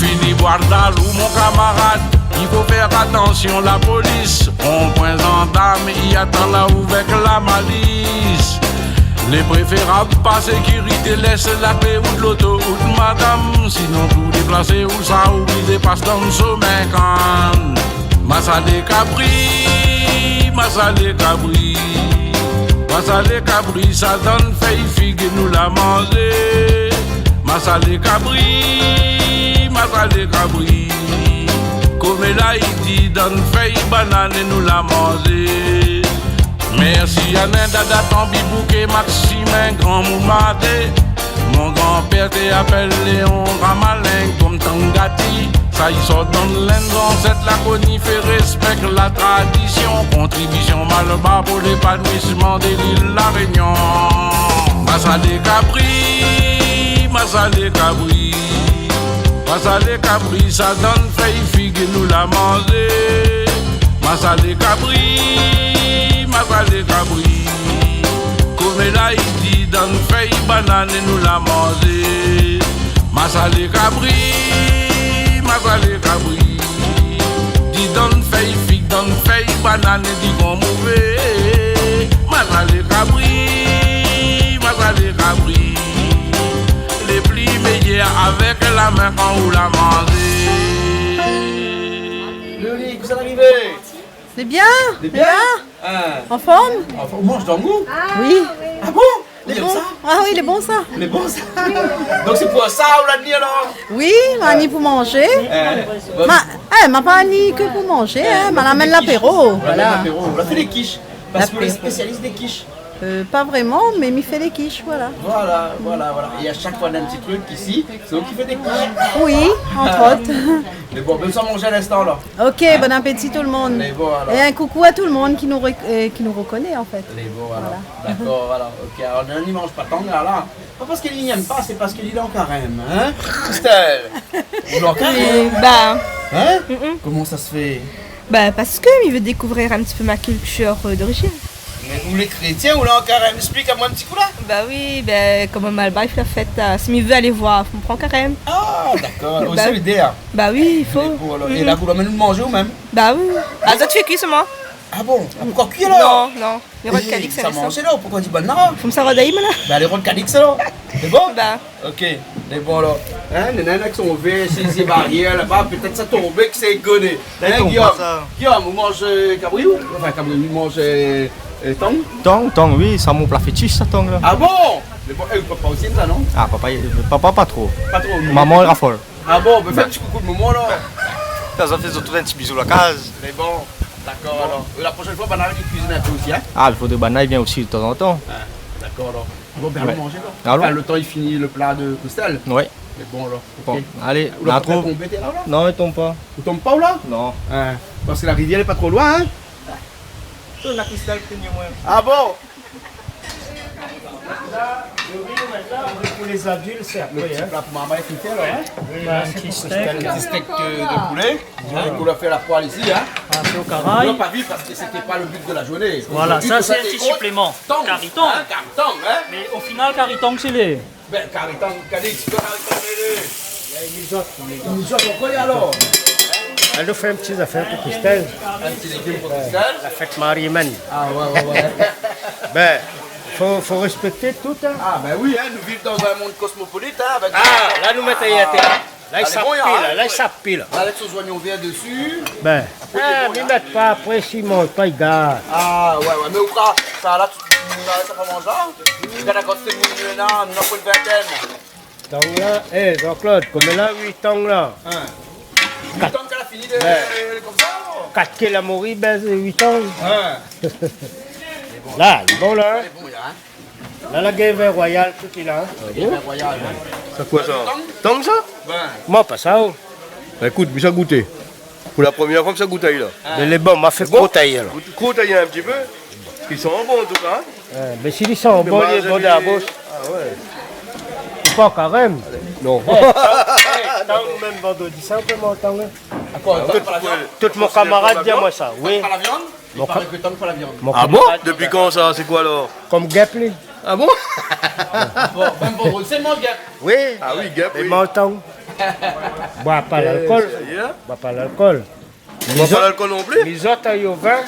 Fini boir dalou, mon kamarad, i fo fèr atansion, la polis, ron-pwin zandarm, i atann la ou vèk la malis. Lé préférab pa sékirité, lès lakl out loto, out madam, sinon tou déplasé, ou sa oblizé pas dann somin kann. Masalé kabri, masalé kabri, masalé kabri, sa dann fèy fig nou la manzé. Masalé kabri, masalé kabri, koméla i di, dann fèy banane nou la manzé. Mèrsi Anin, Dada, Tanbi, Bouké, Maksimin, Granmou Madé. Mon granpèr té apèl Léon Ramalin, konm Tangati. Sa i sort dann lenn, zansèt la koni, fé rèspèk la tradision, kontribision malbar pou lépanouisman de lil La Rényon. Masalé kabri, masalé kabri, masalé kabri, sa dann fèy fig nou la manzé. Masalé kabri, masalé kabri, koméla i di, dann fèy banane nou la manzé. Masalé kabri, masalé kabri, di dann fèy fig, dann fèy banane, di granmouvé. Masalé kabri, masalé kabri, lé pli méyèr avèk la min kan ou la manzé. Loli, kosa la arivé ? Lé bien. Lé bien ? Bien. Hein. En forme ? Anfin, ou manz tangou ? Oui. Ah bon ? Lé bon. Ah oui, lé bon sa. Lé bon sa. Donk sé pou sa ou la ni alor ? Oui, ma ni pou manzé. Hein. Ma, eh, ma pa ni ke pou manzé, hein, ma la amenn lapéro, voilà. Ou la fé lé kich. Parce que vous êtes spécialiste des quiches. Euh, pas vraiment, mais mi fé lé kich, voilà. Voilà, voilà, voilà. Et à chaque fois, on a un petit truc ici, c'est vous qui faites des quiches. Oui, entre autres. Mais bon, ben, sa manz a linstan la. Ok, bon appétit tout le monde. Et un coucou à tout le monde qui nous rec-, euh, qui nous reconnaît, en fait. Lé bon, voilà. Voilà. D'accord, voilà. Ok, alors, ni manz pa tang la. Pa parske li yèm pa, sé parske li lé an karèm, hein ? Christelle, ou lé an karèm ? Euh, bah. Hein ? Mm-mm. Comment ça se fait ? Bah, parce que mi vé dékouvrir un petit peu ma culture, euh, d'origine. Mé ou lé krétien, ou lé an karèm ? Esplik amoin in ti kou la. Bah oui, ben, konm malbar i fé la fèt, euh, si mi vé alé voir, fo mi pran karèm. Ah, d'accord. Bah, osi lé dé, hein. Bah oui, i fo. Lé pou alor. Mm-mm. É la, ou la amenn manzé ou mèm ? Bah oui. Ah, zot i fé kui solman. Ah bon ? Ankor kui alor ? Non, non. Lé rod kalik, sa, sa manzé la, ou poukoi di bann la ? Fo mi sa rod ayi, moin la. Bah, lé rod kalik sa la. Lé bon ? Bah. Ok, lé bon alor. Hein, néna in avèk son vèr, sé, sé baryèr laba, pétèt sa tonbé ke sé goné. Hein, Guillaume ? Guillaume, ou manz, euh, kabri ou ? Anfin, kabri, ou manz, euh, euh, tang ? Tang, tang, oui, sa mon pla fétish sa, tang la. Ah bon ? Lé bon, eh, papa osi sa, non ? Ah, papa, papa pa tro. Pa tro, non. Momon i rafol. Ah bon, ben, fé in ti koukou de momon la. Fé azot, fé azot tout in ti bizou la kaz. Lé bon, d'accord alor. La prochaine fois, banna i kuizine in pé osi, hein ? Ah, i fodré banna i vien osi de tan zan tan. Ah, d'accord alor. Bon, ben, alon manzé la. Alon. Anfin, le tan i fini le pla de Christelle. Oui. Lé bon alor. Bon, ok. Alé, ou la pa tonbé la, la ? Non, i tonm pa. Ou tonm pa ou la ? Non. Hein, parske la rivièr lé pa tro loin, hein ? Tourn la Christelle, pign amoin. Ah bon ? Pou lé zadil, sé apré, hein. Le ti pla pou momon é Christelle, hein ? Oui, hein, sé pou Christelle. Christelle. Ti stèk de, de poulé, hein, k'ou la fé la poêle isi, hein. Ah, sé o karay. Ou la pa vi parske sété pa le but de la journée. Voilà, sa sé in ti sipléman. Kari tang. Hein, kari tang, hein. Mé o final, kari tang, sé lé Ben, kari tang, kari, kari tang, lé, lé. Mizot, mizot. Mizot ankor alor. Alé fé in ti zafèr pou Christelle. In ti légim pou Christelle. La fèt Marie Mène. Ah, ouais, ouais, ouais. Ben, fo, fo rèspèkté tout, hein. Ah, ben oui, hein, nou viv dan in mond kosmopolit, hein, avèk... Ah, la nou mèt ali atèr. La i sap pi la, la i sap pi la. La, avèk son zoignon vèr desi. Ben, ah, mi mèt pa, apré si i manz pa, i gard. Ah, ouais, ouais, mé ou pa, sa la, tout, tout moun la, sa pa manz la. Gard la kantité moun néna, nou na pou in vintèn. Tang la, eh, Jean-Claude, konbien la, uit tang la ? Hein. Kat. Uit tang ke la fini de, ben, konmsa, alor. Kat kilo la mori, ben, sé uit tang. Hein. La, lé bon la, hein. Lé bon, ya, hein. La, la gingn vin royal, tout lé la, hein. Ah bon ? Gingn vin royal, hein. Sa koi sa ? Tang ? Tang sa ? Ben. Moin pa sa, oh. Ékout, mi sa gouté. Pou la promièr foi mi sa gout ali la. Ah. Mé lé bon, ma fé... Lé bon ? Kout ali la. Kout, kout ali in ti pé. I san bon an tou ka, hein ? Hein, mé si i san bon, lé bon dan la boush. Ah ouais. Ou pa an karèm ? Non. Eh, tang, eh, tang, mèm vandrodi sa, ou pé manz tang, hein. Akoz, tout, pa la viann ? Tout mon kamarad i di amoin sa, oui. Pa la viann ? I paré ke tang pa la viann. Ah bon ? Dopi kan sa ? Sé koi alor ? Konm gèp, li. Ah bon ? Bon, mèm vandrodi sé manz gèp. Oui. Ah oui, gèp, oui. Mé manz tang. Boir pa lalkol. Sérieux ? Boir pa lalkol. Boir pa lalkol non pli ? Lé zot, lé zot, na vin,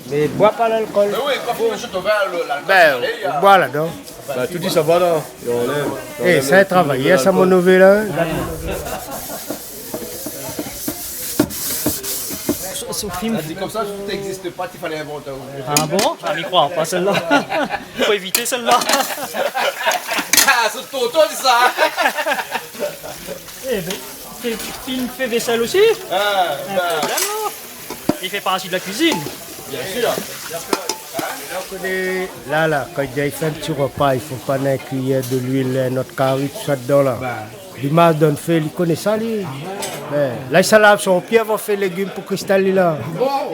mé boir pa lalkol. Mé oui, kan ou fé in shoto vin, lo, lalkol, bin, alé, ou boir ladan. Bin, tout i sava la. É, sa, travayèr sa, mon nové la. Sou, sou film. La di konmsa, tout i égzis pa, i falé invant in. Ah bon ? Ah, mi kroi pa sèl-la. Fo évit sèl-la. Ah, sé tonton di sa. É bin, fé, film, fé vésèl osi ? Ah, bin. Problèm, non ? I fé parti de la kuizine. Bien sûr. La, la, kan i fé in ti ropa, i fo pa néna in kuiyèr de luil, in not kari, tousa dedan la. Bin. Li marsh dann fé, li koné sa, li. Ah ouais. Bin, la, sa i lav son pié avan fé légim pou Kristal, li la. Bon.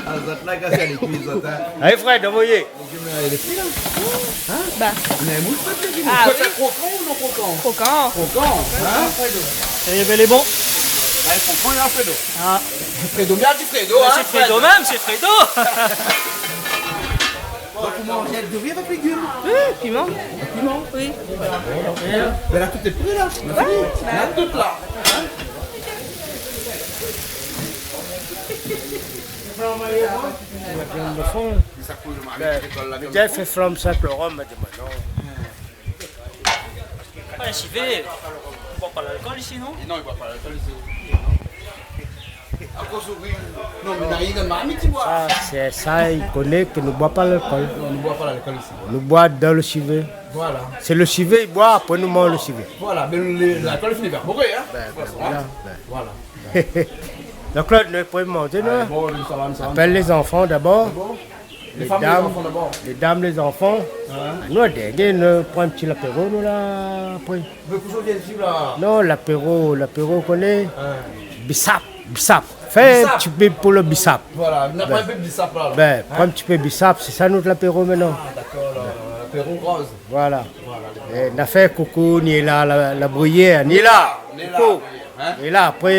Ah, zot la, gard sa, lé kui, zot, hein. Alé, Fred, anvoyé. Légim la, lé fri la. Hein ? Ba. Néna in moush, pétèt, légim. Ah oui. Ou préfèr krokan ou non krokan ? Krokan. Krokan, hein ? É bin, lé bon. Bin, krokan, lé Alfredo. Ah. Fredo, bien di Fredo, hein, Fred. Mé sé Fredo mèm, sé Fredo. Donk, ou manz rienk dori avèk légim ? Oui, piman. Piman ? Oui. Mé la, tout lé pré la. Ouais, ba. La, tout la. Flanm lo fon. Bin, mi di, fé flanm sa èk lo rom, mé di amoin non. Ah, sivé, i boir pa lalkol isi, non ? Non, i boir pa lalkol isi. Akoz oui. Non, mé na rienk dann marmit, i boir. Sa, sé sa, i koné ke nou boir pa lalkol. Non, nou boir pa lalkol isi. Nou boir dann lo sivé. Voilà. Sé lo sivé i boir, apré nou manz lo sivé. Voilà, mé lé, lalkol i fini évapor, hein. Bin, bin, voilà, bin. Voilà. Donk la, nou pran manzé, non ? Alé, bon, nou sava, nou sava. Apèl lé zanfan dabor. Lé dam, lé zanfan dabor. Lé dam, lé zanfan. Hein ? Nou, dèrnié, nou pran in ti lapéro, nou, la, apré. Mé kosa ou vien di la ? Non, lapéro, lapéro, ou koné ? Hein. Bisap, bisap. Fé in ti pé pou lo bisap. Voilà, nou pran in pé bisap la, la. Bin, pran in ti pé bisap, sé sa nout lapéro mintnan. Ah, dakor, la, la, lapéro roz. Voilà. Voilà. É, nou fé koukou, ni la, la, la Bruyère, ni la. Ni la, koukou. Ni la, hein ? É la, apré,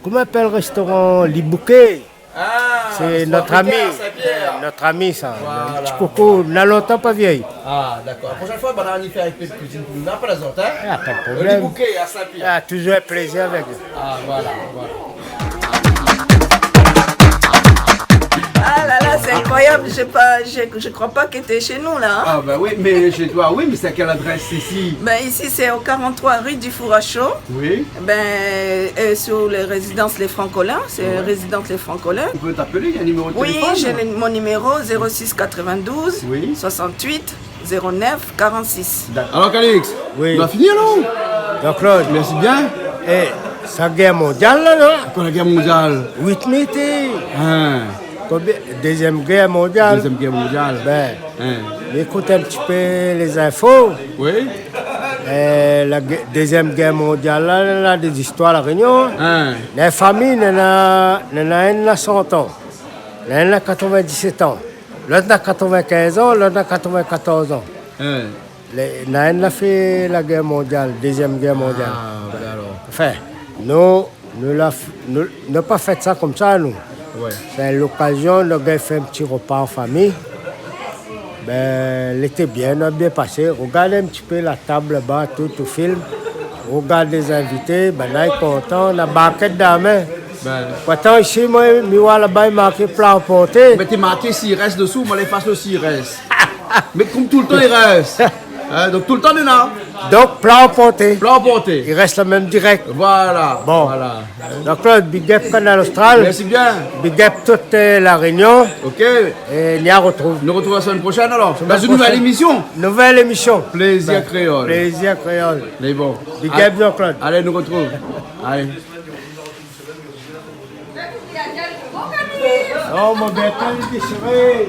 koman i apèl réstoran ? Li Bouké. Ah, sé réstoran Bouké, Saint-Pierre. Nout ami. Nout ami, sa. Voilà. In ti koukou, na lontan pa vi. Ah, dakor. La proshèn foi, banna i fé in pé kuizine pou nou. Na pa lézot, hein ? Ah, pa de problèm. Li Bouké, à Saint-Pierre. Ah, toujours un plaisir avec vous. Ah, voilà, voilà. Ah là là, c'est incroyable. J'ai pas, j'ai, je crois pas que t'es chez nous, là, hein ? Ah, ben oui, mais je dois, oui, mais c'est à quelle adresse ici ? Ben, ici, c'est au quarante-trois rue du Four à Chaux. Oui. Ben, euh, sur les résidences Les Francolins, c'est résidence Les Francolins. On peut t'appeler, il y a un numéro de téléphone ? Oui, j'ai le, mon numéro, zéro six quatre-vingt-douze, oui, soixante-huit, zéro neuf, quarante-six. D'accord. Alors, Calix, oui, nou la fini, alor ? Jean-Claude. Merci bien. É, sa guèr mondial la, non ? Koi la guèr mondial ? Huit mi té. Hein. Konbien ? Dézièm guèr mondial. Dézièm guèr mondial. Bin, hein, mi ékout in ti pé lé zinfo. Oui. É, la guè-, Dézièm guèr mondial la, la, la, dé zistoir La Rényon. Hein. Néna in fami, néna, néna inn na san an. Néna inn na katrovin-disèt an. Lot na katrovin-kinz an, lot na katrovin-katorz an. Hein. Lé, na inn la fé la guèr mondial, Dézièm guèr mondial. Ah, bin alor. Anfin, nou, nou la f-, nou, nou pa fèt sa konmsa, nou. Ouais. Sé lokazion, nou gingn fé in ti ropa an fami. Bin, lété bien, nou la bien pasé. Rogard in ti pé la tab laba, tout, tout film. Rogard lé zinvité, banna lé kontan, na barkèt dan la min. Bin. Pourtan, isi, moin, mi oi laba, i marké pla anporté. Mé té marké six S désou, moin, lé fas lo six S. Mé konm toultan, i rès. Hein, donk toultan néna. Donk, pla anporté. Pla anporté. I rès la mèm dirèk. Voilà. Bon. Voilà. Jean-Claude, big up Kanal Austral. Merci bien. Big up tout, euh, La Rényon. Ok. É ni a rotrouv. Nou rotrouv la semèn proshèn alor. Semèn proshèn. Dann in nouvèl émision. Nouvèl émision. Plézir Kréol. Plézir Kréol. Mé bon. Big up Jean-Claude. Alé, nou rotrouv. Alé. Non, mon bèton lé désiré.